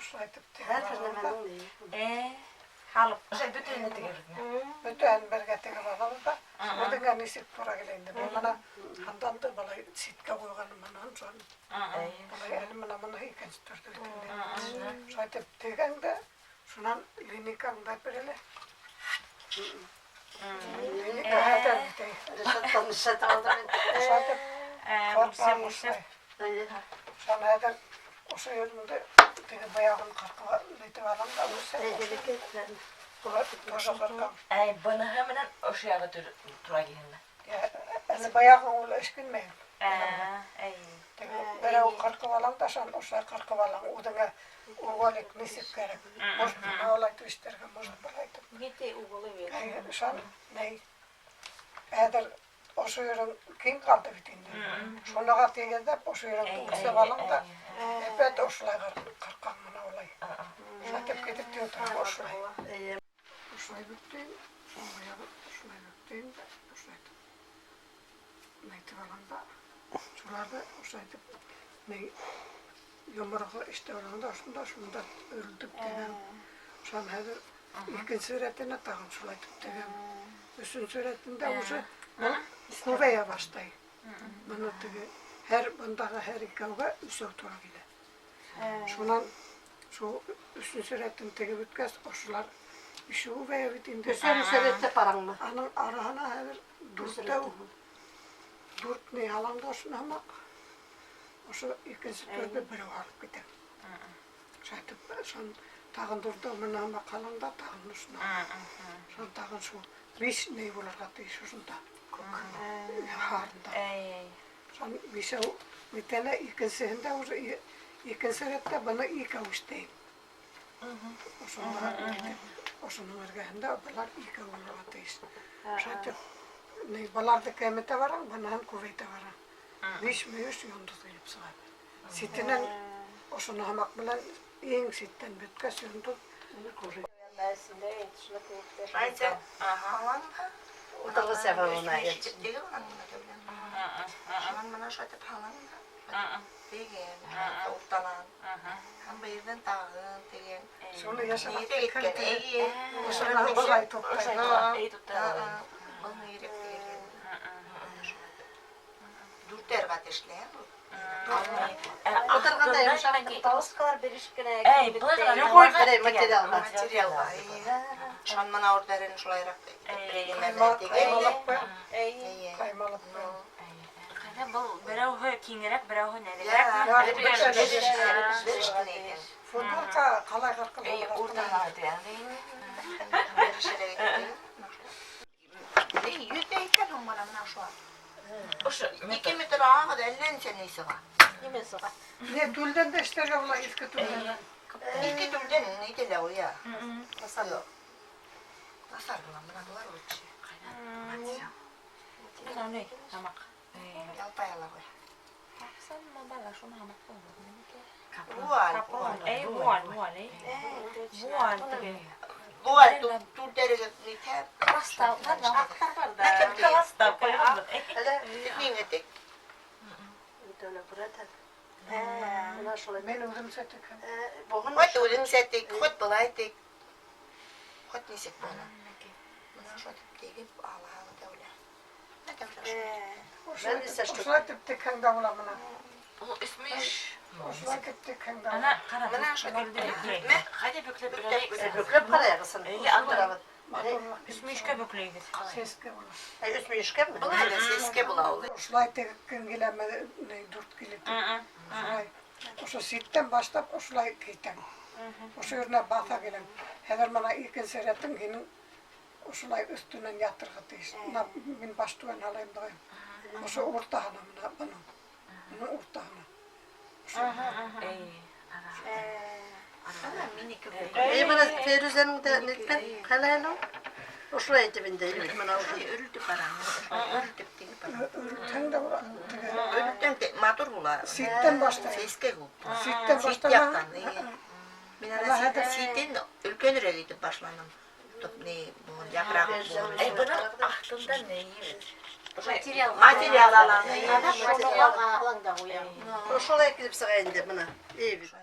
Ошолай итеп Һәр тегеп бер алабыҙ да. нәмәнең ни. Һалып, ошо бөтөһөн тегәбеҙме? Бөтәһен бергә тегеп алабыҙ ҙа, үҙеңә нисек тура килә инде. Мин бына һанданды былай ситкә ҡуйғаным менән шуны. Былай әле бына быныһы икенсе төрҙө бит инде. Шулай итеп тегәң дә, шунан линейкаңды бирелә. Линейка хәтәр бит. Ришаттан Ришат алдым. Шулай итеп ҡырҡам ошолай. Шунан хәҙер ошо ереңде теге баяғын ҡырҡып нитеп алам да үлсәп. Улар тоже ҡырҡам. Әй, быныһы менән ошо яғы тура килһенме? Әле баяғы ул эшкинмәйем. Әй. Теге берәү ҡырҡып алам да, шунан ошолай ҡырҡып алам. Үҙеңә уголик нисек кәрәк. Может, бына улай итеп эшләргә, может, былай итеп. Ете углы бит. Әй, шунан ни хәҙер ошо ерең киң ҡалды бит инде. Шуныға тигеҙләп ошо ереңде үлсәп алам да, әпәт ошолай ҡырҡам бына улай. Шулай итеп китеп тә ултырам ошолай. Ошолай бөктөйм, шуның баяғы ошолай бөктөйм дә, ошолай итеп нәйтеп алам да, шуларҙы ошолай итеп ни йомороғо эштәп алам да, ошонда шунда өрөлтөп тегәм. Шунан хәҙер икенсе рәтенә тағын шулай итеп тегәм. Өсөнсө рәтендә уже был күбәйә башлай. Быны теге һәр бындағы һәр икәүгә өсәү тура килә. Шунан шул өсөнсө рәтен тегеп бөткәс, ошолар ишеү күбәйә бит инде. Өсәр өсәр итеп бараңмы? Аның араһына хәҙер дүртәү, дүрт ни һалам да ошоно һымаҡ. Ошо икенсе төрҙө берәү һалып китәм. Шулай итеп, шунан тағын дүртәү менән һымаҡ һалам да, тағын ошоно. Шунан тағын шул биш ни булырға тейеш ошонда. Һарында. Әй. Шунан бишәү нитә лә, икенсеһендә уже икенсе рәттә быны икәү эшләйем. Ошонда нитеп, ошоноң эргәһендә былар икәү булырға тейеш. Шулай итеп, ни быларҙы кәметә барам, быныһын күбәйтә барам. Биш мөйөш йондоҙ килеп сыға. Ситенән ошоно һымаҡ менән иң ситтән бөткәс йондоҙ. Шулай һалам да. Утырғыс яһауына. Шунан бына шулай итеп һалам да. Тегәм, уртанан. Һәм быйырҙан тағын тегәм. Шуны йәшәп Нигә киткән? Эйе. Ошоно былай туҡтай. Эй, туҡтай. Был нигерәк тегелгән. Дүртәр ҡат эшләйем. Утырғанда йомшаҡ. Полоскалар беришеп кенә. Әй, былай ғына Любой берәй материалға. Материалға. Шунан бына урҙарын шулайыраҡ итеп Ҡаймалап ҡуям. Әй. Эйе. Ҡаймалап ҡуям. Ҡайҙа был берәүһе киңерәк, берәүһе Я, нәҙегерәк. Береш кенә икән. Футболка ҡалай ҡырҡылған? Эй, уртанан тигән. Берешерәк итеп. Йөҙҙә икән һуң бына менә ошо. Ошо 2 метр ағы да әллә нисә ни сыға. Нимә сыға? Не, түлдән дә эшләргә була, иҫке түлдән. Иҫке түлдән нитә ул я. Насар. Насар була, бына былар лучше. Бына ни, һамаҡ. Ялпай ала ҡуй. Вуаль. Вуаль, вуаль. Эй, вуаль, вуаль, эй. Вуаль теге. Вуаль түлдәрегеҙ нитә. Аҡтар бар да. Класста ҡуйғанбыҙ. Әле Ниңә тик? Үтәүлә күрәтә. Бына шулай. Мин үҙемсә текәм. Бөгөн Хоть үҙеңсә тек, хоть былай тек. Хоть нисек була. Бына шулай итеп тегеп ала Дәүлә. Дәүлә шулай. Мин нисә штук? Ошолай итеп текһәң дә була бына. Ул өс мөйөш. Ошолай итеп текһәң дә Ана, була. ҡара. Бына шулай итеп Бөкләй. Ҡайҙа бөкләп берәйек? Бөкләп ҡарайғысын. Эйе, анда. Матурлыҡ. Өс мөйөшкә бөкләйбеҙ. Сәскә була. Өс мөйөшкәме? Былай ҙа сәскә була ул. Ошолай теккең киләме, ни дүрт килеп. Ошолай. Ошо ситтән башлап ошолай китәм. Ошо еренә баҫа киләм. Хәҙер бына икенсе рәтең һинең ошолай өҫтөнән ятырға тейеш. Бына мин баш түбән һалайым тағайым. Ошо уртаһына бына бының. Бының уртаһына. Эй, Ана минеке. Эй, бына Фирүзәнең дә ниткән? Ҡалай әле ул? Ошолай итеп инде, бына Шулай өрөлтөп барам. Өрөлтөп тегеп барам. Өрөлтһәң дә була. Теге Өрөлтәң те матур була. Ситтән башлай. Сәскә күп. Ситтән Сит башлама. яҡтан. Эйе. Мин ана Ана хәҙер- ситен өлкәнерәк итеп башланым. Топ ни, бу япрағы бу. Эй, бының аҫтында ни бит? Материал. Материал алам. Материалға алаң да ҡуям. Ошолай килеп сыға инде бына. Эй бит.